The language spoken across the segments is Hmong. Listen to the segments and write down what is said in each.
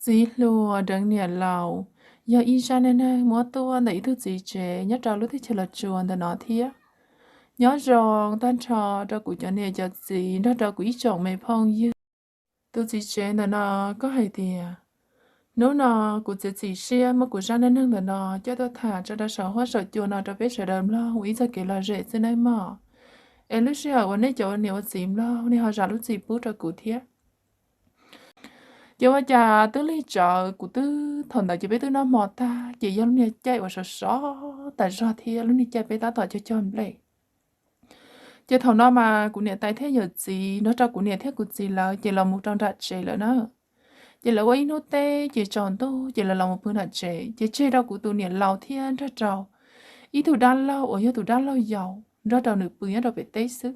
Txiv hluas deev niam laus yog ib zaj neej neeg muab tuaj ntawm ib tug txiv tsev nyob rau lub teb chaws Los Tsuas ntawm no thiab. Nyob zoo tag nrho rau kuv cov niam cov txiv nrog rau kuv ib tsoom me phooj ywg. Tus txiv tsev ntawm no, koj hais tias hnub no kuv txiav txim siab muab kuv zaj neej neeg ntawm no coj tuaj tham tso rau saum huab saum cua no rau peb sawv daws mloog ua ib txoj kev lom zem xwb nawb mog. Es lub sij hawm uas nej cov ua niam ua txiv mloog nej ho zam lub txim pub rau kuv thiab. Ces ua cas twb lig tsawv, kuv twb, thaum ntawd ces peb twb noj hmo tag ces yog lub niag caij uas sov sov tas zog thiab lub niag caij peb tab tom cog cog nplej. Ces thaum no mas kuv niam tais thiab yawm txiv nrog rau kuv niam thiab kuv txiv lawv ces los mus rau nram tsev lawm na. Ces lawv ua ib hnub teb ces tsaus ntuj ces lawv los mus pw nram tsev ces tseg rau kuv tus niam laus thiab nrog rau ib tug dab laug uas yog tus dab laug yau nrog rau nws pw nyob rau pem teb xwb.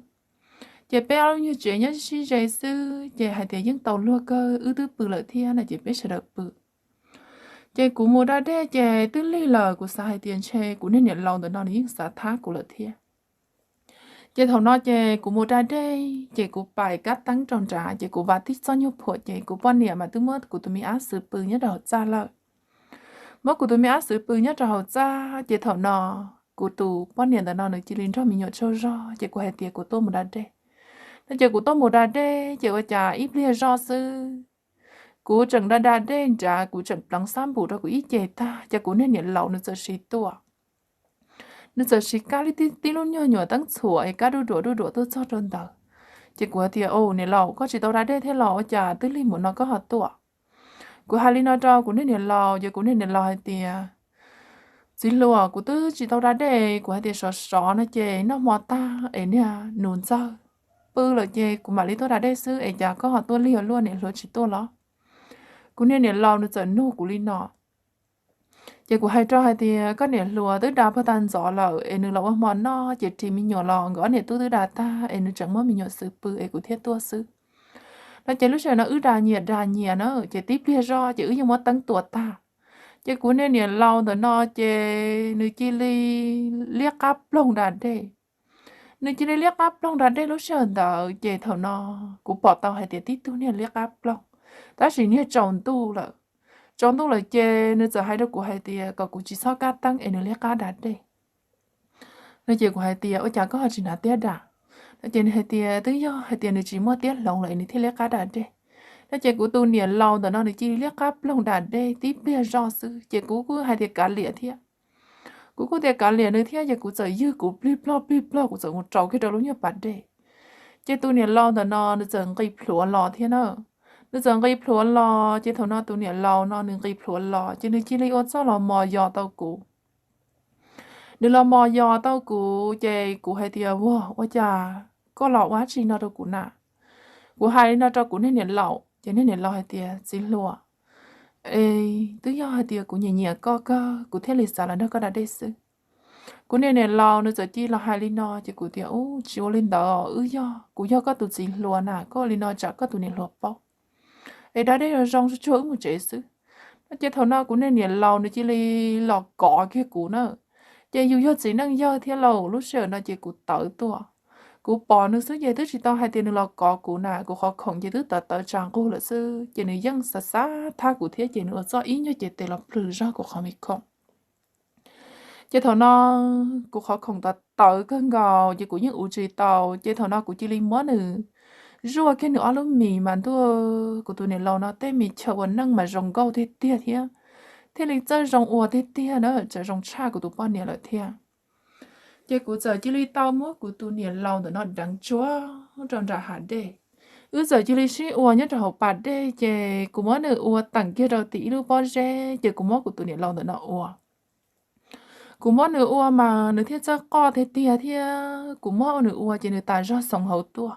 Ces peb ob lub nyuag tsev nyob sib ze xwb ces hais tias yeej tau luag kawg, wb twb pw lawm thiab no ces peb sawv daws pw. Ces kuv mus da dej ces twb lig lawm, kuv xav hais tias ntshe kuv niag niam laus ntawm no nws yeej xav thab kuv lawm thiab. Ces thaum no ces kuv mus da dej ces kuv pais kab teeb rau nrad ces kuv vam tib txoj nyuag phuam ces kuv poj niam mas twb muab kuv tus me ab xwb pw nyob rau hauv txaj lawm. Muab kuv tus me ab xwb pw nyob rau hauv txaj ces thaum no kuv tus poj niam ntawm no nws cia li nrog me nyuam tsaug zog ces kuv hais tias kuv tuaj mus da dej. No ces kuv tuaj mus da dej ces ua cas ib pliag zoj xwb kuv tseem da da dej nrad kuv tseem pleev xab npum rau kuv ib ce tag ces kuv niag niam laus nws txawm siv tuaj. Nws txawm siv kab li tib lub nyuag nyuam teeb txhuam es kab duj duam duj duam tuaj txog rau ntawd. Ces kuv hais tias, Au niam laus, koj tsis tau da dej thiab los ua cas twb lig npaum no koj ho tuaj? Kuv hais li no rau kuv niag niam laus ces kuv niag niam laus hais tias, Txiv hluas, kuv twb tsis tau da dej, kuv hais tias sov sov no ces noj hmo tag es niag nus ntxawg pw lawm ces kuv mam li tuaj da dej xwb es cas koj ho tuaj lig ua luaj, niam hluas tsis tuaj los? Kuv niag niam laus nws txawm nug kuv li no. Ces kuv hais rau hais tias, Koj niam hluas twb da pag tag ntxov lawm es nws los ua hmo noj ces ris me nyuam los nkawd ob niam tub twb da tag es nws tseem muab me nyuam xwb pw es kuv thiaj tuaj xwb. No ces lub sij hawm no wb da nyias da nyias na ces tib pliag zoj ces wb yeej muab teeb tua tag. Ces kuv niag niam laus ntawm no ces nws cia li liab qab ploog da dej. Nws cia li liab qab ploog da dej lub sij hawm ntawd ces thaum no kuv pom tau hais tias tib tug niag liab qab ploog, tab sis niag tsaus ntuj lawm. Tsaus ntuj lawm ces nws txawm hais rau kuv hais tias kom kuv tsis txhob kab teeb es nws liab qab da dej. No ces kuv hais tias, Ua cas koj ho tsis hnav tiab da? No ces nws hais tias, Twb yog hais tias nws tsis muaj tiab hloov lawm es nws thiaj liab qab da dej. No ces kuv tus niam laus ntawm no nws cia li liab qab ploog da dej tib pliag zoj xwb ces kuv kuj hais tias kav liam thiab. Kuv kuj tias kav liam nws thiab ces kuv txawm ywg kuv plig plog plig plog kuv txawm mus rau kiag rau lub nyuag pas dej. Ces tus niam laus ntawm no nws txawm nqis plhuav los thiab na. Nws txawm nqis plhuav los ces thaum no tus niam laus no nws nqis plhuav los ces nws cia li ua txoj los mos yos tau kuv. Nws los mos yos tau kuv ces kuv hais tias, Ua, ua cas koj los ua dab tsi no rau kuv na? Kuv hais li no rau kuv niag niam laus ces niag niam laus hais tias, Txiv hluas, es twb yog hais tias kuv nyiam nyiam koj kawg kuv thiaj li xav los nrog koj da dej xwb. Kuv niag niam laus nws txawm cia li los hais li no ces kuv tias, Ub, tsis ua li ntawd, wb yog, kuv yog koj tus txiv hluas na, koj ua li no tsam koj tus niam hluas paub. Es da dej zoo zoo tsuag tsuag wb mus tsev xwb. No ces thaum no kuv niag niam laus nws cia li los kov kiag kuv na. Ces yus yog txiv neej yawg thiab lauj, lub sij hawm no ces kuv tawv tuaj. Kuv pom nws xwb ces twb tsis tau hais tias nws los kov kuv na, kuv qhov khoom ces twb tawv tawv tsag nqug lawm xwb ces nws yeej xav xav thab kuv thiab ces nws ua txoj ib nyuag cev tes los plhws zog kuv qhov me khoom. Ces thaum no kuv qhov khoom tawv tawv kawg nkaus ces kuv yeej uv tsis tau ces thaum no kuv cia li muab nws zuaj kiag nws ob lub mis mas ntuj, kuv tus niam laus no tej me chaw ua neej mas zoo nkauj tiag tiag thiab, thiaj li txawj zoo ua tiag tiag na, txawm zoo tshaj kuv tus poj niam lawm thiab. Ces kuv txawm cia li tau muab kuv tus niam laus ntawm no deev tsuag rau nram hav dej. Wb txawm cia li sib ua nyob rau hauv pas dej ces kuv muab nws ua teem kiag rau tim ib lub pob zeb ces kuv muab kuv tus niam laus ntawm no ua. Kuv muab nws ua mas nws thiaj txawj qoj tiag tiag thiab kuv muab nws ua ces nws tas zog xoom hauv tuaj.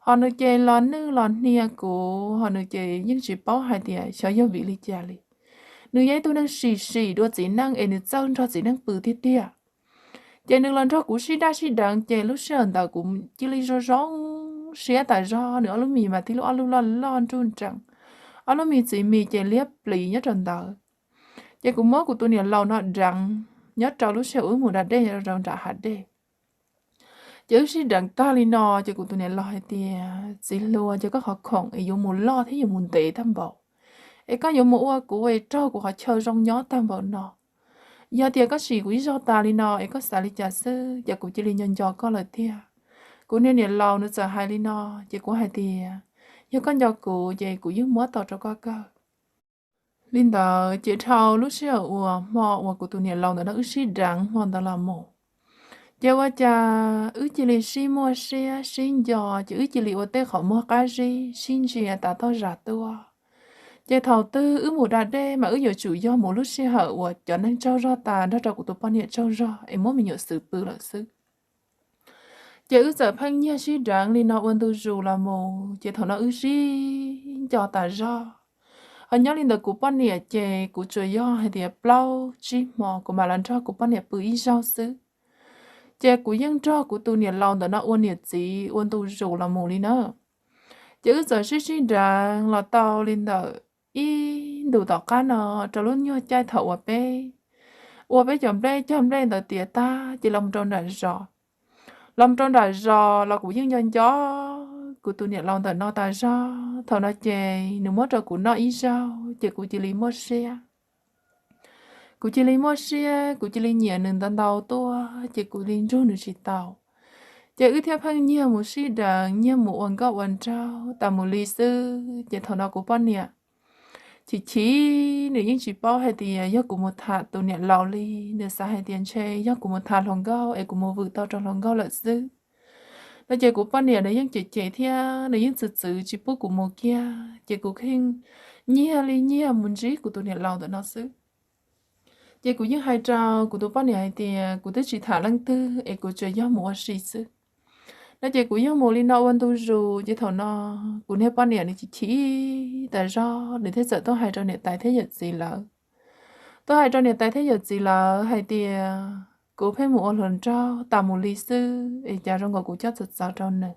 Ho nws ces los nwj los hnia kuv, ho nws ces yeej tsis paub hais tias xyov yog vim li cas li. Nws yog ib tug neeg sim sim dua txiv neej es nws txawj nrog txiv neej pw tiag tiag. Ces nws los nrog kuv sib daj sib deev ces lub sij hawm ntawd kuv cia li zoo zoo siab tas zog, nws ob lub mis mas tib lub ob lub loj loj nruj nreem, ob lub mis txiv mis ces liab plis nyob rau ntawd. Ces kuv muab kuv tus niam laus no deev nyob rau lub sij hawm wb mus da dej rau nram hav dej. Ces wb sib deev tag li no ces kuv tus niam laus hais tias, Txiv hluas, ces koj qhov khoom es yuav mus loj thiab yuav mus ntev tag npaum, es koj yuav mus ua kuv es raug kuv qhov chaw zoo nyob tag npaum no. Yog tias koj sim kuv ib zaug tas li no es koj xav li cas xwb, ces kuv cia li nco nco koj lawm tiag. Kuv niag niam laus nws txawm hais li no, ces kuv hais tias, yog koj nco kuv ces kuv yeej muab tau rau koj kawg. Li ntawd ces dhau lub sij hawm uas hmo uas kuv tus niam laus ntawm no wb sib deev hmo ntawd los mus, ces ua cas wb cia li sib muaj siab sib nco, ces wb cia li ua tej qhov muag qab zib sib ntsia tas toj zam tuaj. Ces thaum twg wb mus da dej mas wb yuav tsum yog mus lub sij hawm uas cov neeg tsaug zog tas nrog rau kuv tus poj niam tsaug zog es muab me nyuam xwm pw lawm xwb. Ces wb txawm pheej nyiag sib deev li no ua ntu zus los mus, ces thaum no wb sib nco tas zog. Ho nyob li ntawd kuv poj niam ces kuv tsuas yog hais tias plaub tsib hmo kuv mam los nrog kuv poj niam pw ib zaug xwb. Ces kuv yeej nrog kuv tus niam laus ntawm no ua niam txiv ua ntu zus los mus li na. Ces wb txawm sib sib deev los tau li ntawm ib ntus tom qab no, rau lub nyuag caij thaum uas peb ua peb cov nplej cog nplej ntawd tiav tag ces los rau nram zos. Los rau nram zos los kuv yeej nco nco kuv tus niam laus ntawm no tas zog. Thaum no ces nws muab rau kuv noj ib zaug ces kuv cia li muaj siab. Kuv cia li muaj siab, kuv cia li nyiam nws ntau ntau tuaj ces kuv li nrug nws tsis tau. Ces wb thiaj pheej nyiag mus sib deev, nyiag mus ua nkauj ua nraug tas mus li xwb. Ces thaum no kuv poj niam chim chim, nws yeej tsis paub hais tias yog kuv mus tham tus niam laus li. Nws xav hais tias ntshe yog kuv mus tham hluas nkauj es kuv mus vwm tau rau hluas nkauj lawm xwb no. Ces kuv poj niam nws yeej cem cem thiab nws yeej txwv txwv tsis pub kuv mus kiag, ces kuv kheej nyiag li nyiag mus ntsib kuv tus niam laus ntawm no xwb. Ces kuv yeej hais rau kuv tus poj niam hais tias kuv twb tsis tham leej twg es kuv tsuas yog mus ua si xwb no. Ces kuv yeej mus li no ua ntu zus, ces thaum no kuv niag poj niam nws chim chim tas zog, nws thiaj txawm tuaj hais rau niam tais thiab yawm txiv lawv. Tuaj hais rau niam tais thiab yawm txiv lawv hais tias kuv pheej mus ua hluas nraug tas mus li xwb es cas zoo nkaus kuv coj txawv txawv rau nws no.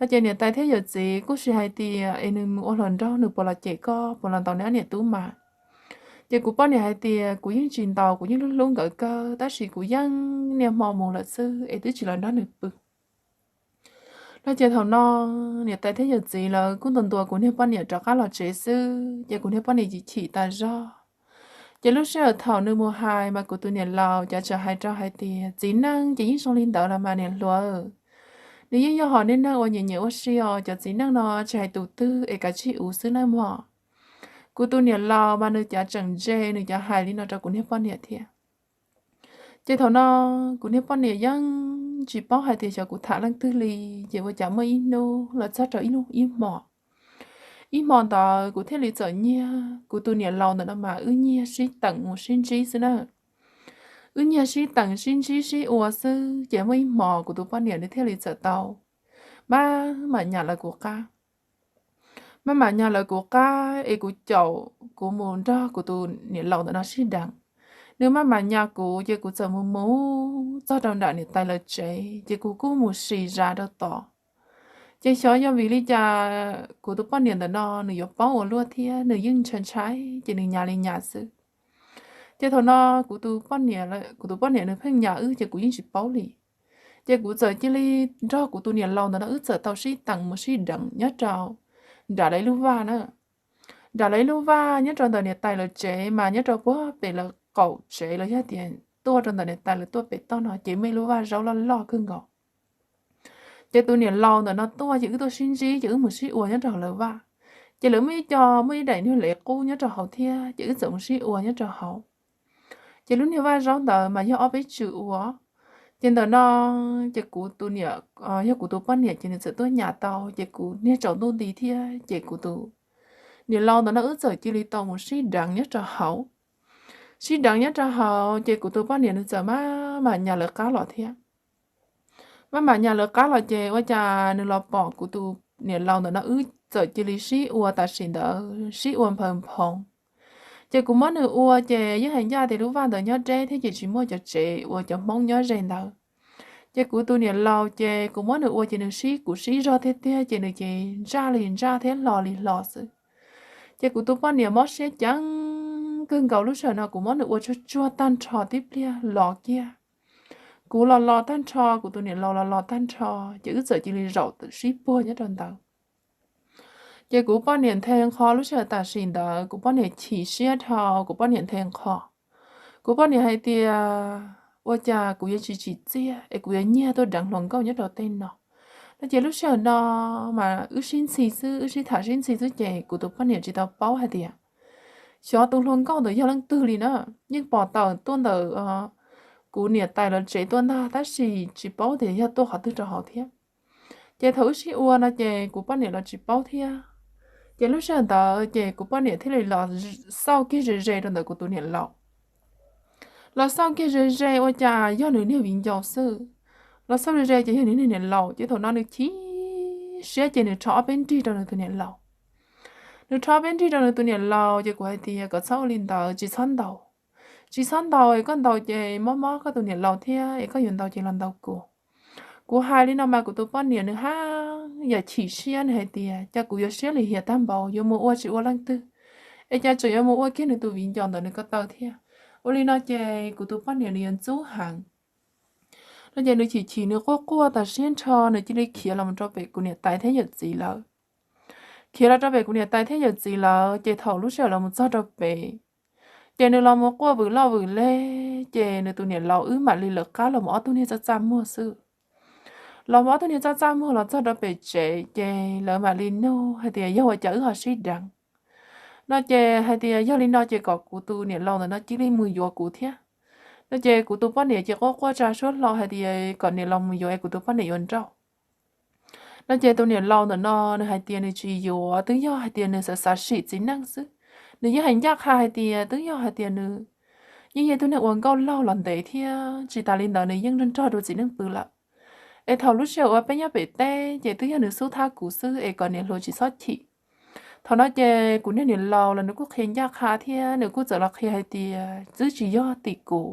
Ces niam tais thiab yawm txiv kuj sis hais tias es nws mus ua hluas nraug nws puas los cem koj, puas los ntaus neb ob niam tub mas. Ces kuv poj niam hais tias kuv yeej tsis ntaus, kuv yeej hlub hlub nkawd kawg, tab sis kuv yeej niaj hmo mus lawm xwb es twb tsis los nrog nws pw no. Ces thaum no niam tais thiab yawm txiv lawv kuj ntuas ntuas kuv niag poj niam rov qab los tsev xwb, ces kuv niag poj niam chim chim tas zog. Ces lub sij hawm thaum nws mus hais mas kuv tus niam laus cav tseem hais rau hais tias txiv neej ces yeej zoo li ntawd los mas niam hluas, nws yeej yog hom niaj neeg uas nyiam nyiam ua si os, cov txiv neej no tsis hais tus twg es kav tsij uv xwb nawb mog. Kuv tus niam laus mas nws cav tseem ntse, nws cav hais li no rau kuv niag poj niam thiab. Ces thaum no kuv niag poj niam yeej tsis paub hais tias xyov kuv tham leej twg li, ces ua cas muaj ib hnub los txog rau ib hnub ib hmo, ib hmo ntawd kuv thiaj li txawm nyiag kuv tus niam laus ntawm no mas wb nyiag sib teem mus sib ntsib xwb na. Wb nyiag sib teem sib ntsib sib ua xwb, ces muaj ib hmo kuv tus poj niam nws thiaj li txawm tau maj mam nyas lawv kuv qab. Maj mam nyas lawv kuv qab es kuv caum kuv mus nrog kuv tus niam laus ntawm no sib deev. Nws maj mam nyas kuv ces kuv txawm mus mus txog rau nram niam tais lawv tsev, ces kuv kuj mus sis zas rau tod. Ces xyov yog vim li cas kuv tus poj niam ntawm no nws yuav paub ua luaj thiab nws yeej ntshai ntshai ces nws nyas li nyas xwb. Ces thaum no kuv tus poj niam, kuv tus poj niam nws pheej nyas wb ces kuv yeej tsis paub li. Ces kuv txawm cia li nrog kuv tus niam laus ntawm no wb txawm tau sib teem mus sib deev nyob rau nram lawv ib lub vaj na. Nram lawv ib lub vaj nyob rau ntawm niam tais lawv tsev mas nyob rau puag pem lawv qaum tsev los yog tias tuaj rau ntawm niam tais lawv tuaj pem toj no ces muaj ib lub vaj zaub loj loj kawg nkaus. Ces tus niam laus ntawm no tuaj ces wb tuaj sib ntsib ces wb mus sib ua nyob rau hauv lawv vaj. Ces lawv muaj ib co, muaj ib daim niag lev qub nyob rau hauv thiab ces wb txawm mus sib ua nyob rau hauv. Ces lub niag vaj zaub ntawd mas yog ob peb tswm ua. Ces ntawm no ces kuv tus niam, yog kuv tus poj niam ces nws txawm tuaj nyas tau ces kuv niag tsaus ntuj nti thiab ces kuv tus niam laus ntawm no wb txawm cia li tau mus sib deev nyob rau hauv. Sib deev nyob rau hauv ces kuv tus poj niam nws txawm maj mam nyas lawv qab los thiab. Maj mam nyas lawv qab los ces ua cas nws los pom kuv tus niam laus ntawm no wb txawm cia li sib ua tam sim ntawd sib ua nphaws nphoov. Ces kuv muab nws ua ces yeej hais ncaj tias lub vaj ntawd nyob deb thiab ces tsis muaj cov tsev uas cov Hmoob nyob ze ntawd. Ces kuv tus niam laus ces kuv muab nws ua ces nws sib kuv sib zog tiag tiag ces nws ces ntsaj li ntsaj thiab hlo li hlo xwb. Ces kuv tus poj niam mob siab ceev kawg nkaus, lub sij hawm no kuv muab nws ua tsuag tsuag tag nrho tib pliag los kiag. Kuv los los tag nrho, kuv tus niam laus los los tag nrho, ces wb txawm cia li zaum sib puag nyob rau ntawd. Ces kuv poj niam nthe nqho lub sij hawm tam sim ntawd, kuv poj niam chim siab dhau, kuv poj niam nthe nqho. Kuv poj niam hais tias, ua cas kuv yuav tsis tsim txiaj es kuv yuav nyiag tuaj deev hluas nkauj nyob rau tej no? No ces lub sij hawm no mas wb sib ntxhi xwb, wb sib tham sib ntxhi xwb ces kuv tus poj niam tsis tau paub hais tias xyov tus hluas nkauj ntawd yog leej twg li na. Yeej pom tawm tuaj ntawm kuv niam tais lawv tsev tuaj ntag, tab sis tsis paub tias yog tuaj qhov twg rau hauv thiab. Ces thaum wb sib ua no ces kuv poj niam los tsis paub thiab. Ces lub sij hawm ntawd ces kuv poj niam thiaj li los xauj kiag ze ze rau ntawm kuv tus niam laus. Los xauj kiag ze ze ua cas yog nws niag viv ncaus xwb. Los xauj ze ze ces yog nws niag niam laus, ces thaum no nws chim siab ces nws rho ob peb nrig rau nws tus niam laus. Nws rho ob peb nrig rau nws tus niam laus ces kuv hais tias kom txhob ua li ntawd, tsis txhob ntaus. Tsis txhob ntaus es koj ntaus ces mob mob koj tus niam laus thiab, es koj yuav ntaus ces los ntaus kuv. Kuv hais li no mas kuv tus poj niam nws haj yam chim siab, nws hais tias cas kuv yuav siab lim hiam tag npaum, yuav mus ua tsis ua leej twg, es cas tseem yuav mus ua kiag nws tus viv ncaus ntawm nws ko taw thiab. Ua li no ces kuv tus poj niam nws yuav ntxub heev. No ces nws chim chim nws quaj quaj tas siab nrho, nws cia li khiav los rau pem kuv niam tais thiab yawm txiv lawv. Khiav los rau pem kuv niam tais thiab yawm txiv lawv ces thaum lub sij hawm los mus txog rau pem, ces nws los mus quaj vwm loj vwm leg ces nws tus niam laus wb mam li lawv qab los mus ob tug niag txaj txaj muag xwb. Los mus ob tug niag txaj txaj muag los txog rau pem tsev ces lawv mam li nug hais tias yog ua cas wb ho sib deev. No ces hais tias yog li no ces kom kuv tus niam laus ntawm no cia li mus yuav kuv thiab. No ces kuv tus poj niam ces quaj quaj tsa suab hlo hais tias kom niam laus mus yuav es kuv tus poj niam yuav nrauj. No ces tus niam laus ntawm no nws hais tias nws tsis yuav, twb yog hais tias nws xav xav sim txiv neej xwb. Nws yeej hais ncaj qha hais tias twb yog hais tias nws yeej yog ib tug neeg ua nkauj laug los ntev thiab, tsis tas li ntawd nws yeej nrog nrog rau txiv neej pw lawm. Es thaum lub sij hawm uas peb nyob pem teb ces twb yog nws xub thab kuv xwb es kom niam hluas tsis txhob chim. Thaum no ces kuv niag niam laus los nws kuj qhia ncaj qha thiab, nws kuj txawm los qhia hais tias twb tsis yog tim kuv,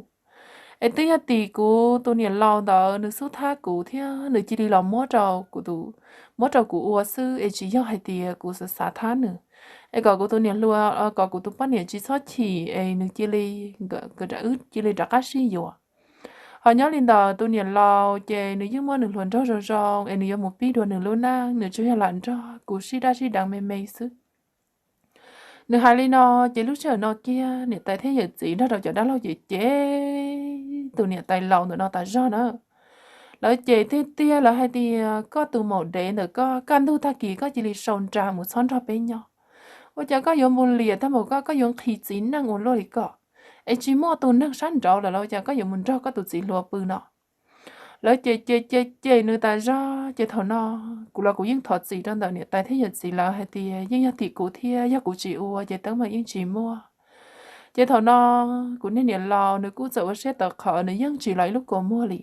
es twb yog tim kuv tus niam laus ntawd nws xub thab kuv thiab nws cia li los muab rau kuv tus, muab rau kuv ua xwb es tsis yog hais tias kuv xav xav thab nws. Es kom kuv tus niam hluas, kom kuv tus poj niam tsis txhob chim es nws cia li, wb cia li rov qab sib yuav. Ho nyob li ntawd tus niam laus ces nws yeej muaj nws hluas nraug zoo zoo es nws yuav mus pib dua nws lub neej, nws tsuas yog lam nrog kuv sib dab sib deev me me xwb. Nws hais li no, ces lub sij hawm no kiag niam tais thiab yawm txiv nrog rau cov dab laug ces cem tus niam tais laus ntawm no tas zog na. Lawv cem tiag tiag, lawv hais tias koj tus maum dev ntawm koj, kaj ntug tag kis koj cia li sau nra mus txhob nrog peb nyob. Ua cas koj yuav mus liam tag npaum koj, koj yuav nqhis txiv neej ua luaj li koj, es tsis muaj tus neeg sab nraud lawm los ua cas koj yuav mus nrog koj tus txiv hluas pw no? Lawv cem cem cem cem nws tas zog, ces thaum no kuv los kuv yeej thov txim rau ntawm niam tais thiab yawm txiv lawv hais tias yeej yog tim kuv thiab, yog kuv tsis ua ces teeb meem yeej tsis muaj. Ces thaum no kuv niag niam laus nws kuj txawm ua siab tawv qhawv, nws yeej tsis los ib lub kua muag li.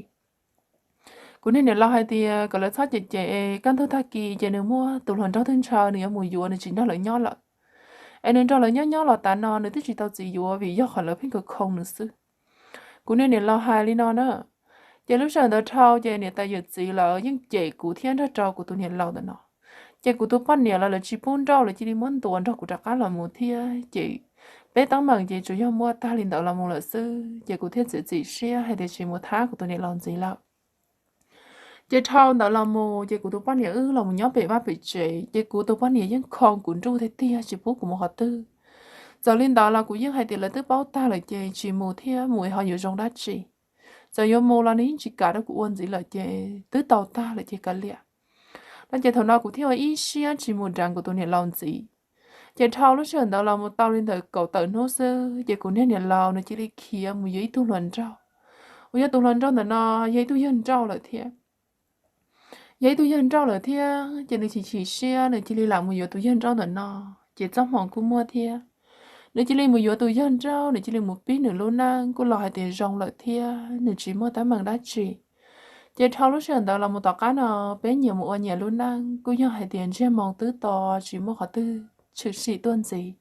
Kuv niag niam laus hais tias kom lawv txhob cem cem, kaj ntug tag kis ces nws muaj tus hluas nraug twg ntshaw nws yuav mus yuav, nws tsis nrog lawv nyob lawm. Es nws nrog lawv nyob nyob los tas no nws twb tsis tau txiv yuav vim yog qhov lawv pheej khoo khoo nws xwb. Kuv niag niam laus hais li no na. Ces lub sij hawm ntawd dhau ces niam tais yawm txiv lawv yeej cem kuv thiab nrog rau kuv tus niam laus ntawm no. Ces kuv tus poj niam los lawv tsis pub nrauj, lawv cia li muab ntuas nrog kuv rov qab los mus thiab. Ces peb teeb meem ces tsuas yog muaj tag li ntawd los mus lawm xwb, ces kuv thiaj txiav txim siab hais tias tsis mus thab kuv tus niam laus ntxiv lawm. Ces dhau ntawd los mus ces kuv tus poj niam wb los mus nyob pem vaj pem tsev, ces kuv tus poj niam yeej khoo kuv nruj tiag tiag tsis pub kuv mus qhov twg. Txawm li ntawd los kuv yeej hais tias lawv twb paub tag lawm ces tsis mus thiab, mus ho yuav zoo dab tsi. Txawm yuav mus los nws yeej tsis kam rau kuv ua ntxiv lawm ces twb tau tag lawm ces kav liam. No ces thaum no kuv thiaj ua ib siab tsis mus deev kuv tus niam laus ntxiv. Ces dhau lub sij hawm ntawd los mus tau li ntawm kaum tawm hnub xwb ces kuv niag niam laus nws cia li khiav mus yuav ib tug hluas nraug, uas yog tus hluas nraug ntawm no yog ib tug yawg nrauj lawm thiab. Yog ib tug yawg nrauj lawm thiab ces nws chim chim siab, nws cia li lam mus yuav tus yawg nrauj ntawm no, ces txoj hmoo kuj muaj thiab. Nws cia li mus yuav tus yawg nrauj, nws cia li mus pib nws lub neej kuj los hais tias zoo lawm thiab, nws tsis muaj teeb meem dab tsi. Ces dhau lub sij hawm ntawd los mus tom qab no peb nyias mus ua nyias lub neej, kuj yog hais tias ntsiag moo twb to, tsis muaj qhov twg tshwm sim tuaj ntxiv.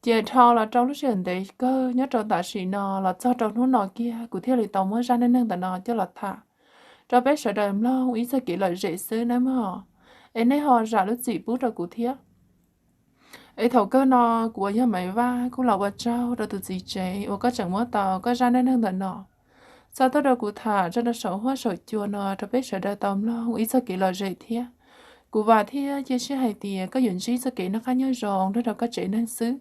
Ces dhau los rau lub sij hawm ntev kawg nyob rau tam sim no los txog rau hnub no kiag kuv thiaj li tau muab zaj neej neeg ntawm no coj los tham rau peb sawv daws mloog ib txog kev lom zem xwb nawb mog. Es nej ho zam lub txim pub rau kuv thiab. Es thaum kawg no kuv uas yog Maiv Vaj kuj los ua tsaug rau tus txiv tsev uas koj tseem muab tau koj zaj neej neeg ntawm no txog tuaj rau kuv tham tso rau saum huab saum cua no rau peb sawv daws tau mloog ib txog kev lom zem thiab. Kuv vam thiab cia siab hais tias koj yuav ntsib txoj kev noj qab nyob zoo nrog rau koj tsev neeg xwb.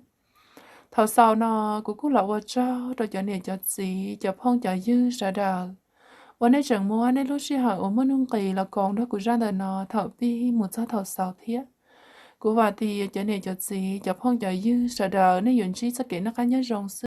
Thaum xaus no, kuv kuj los ua tsaug rau cov niam cov txiv, cov phooj cov ywg sawv daws uas nej tseem muab nej lub sij hawm uas muaj nuj nqis los koom nrog kuv zaj ntawm no thaum pib mus txog thaum xaus thiab. Kuv vam tias cov niam cov txiv, cov phooj cov ywg sawv daws nej yuav ntsib txoj kev noj qab nyob zoo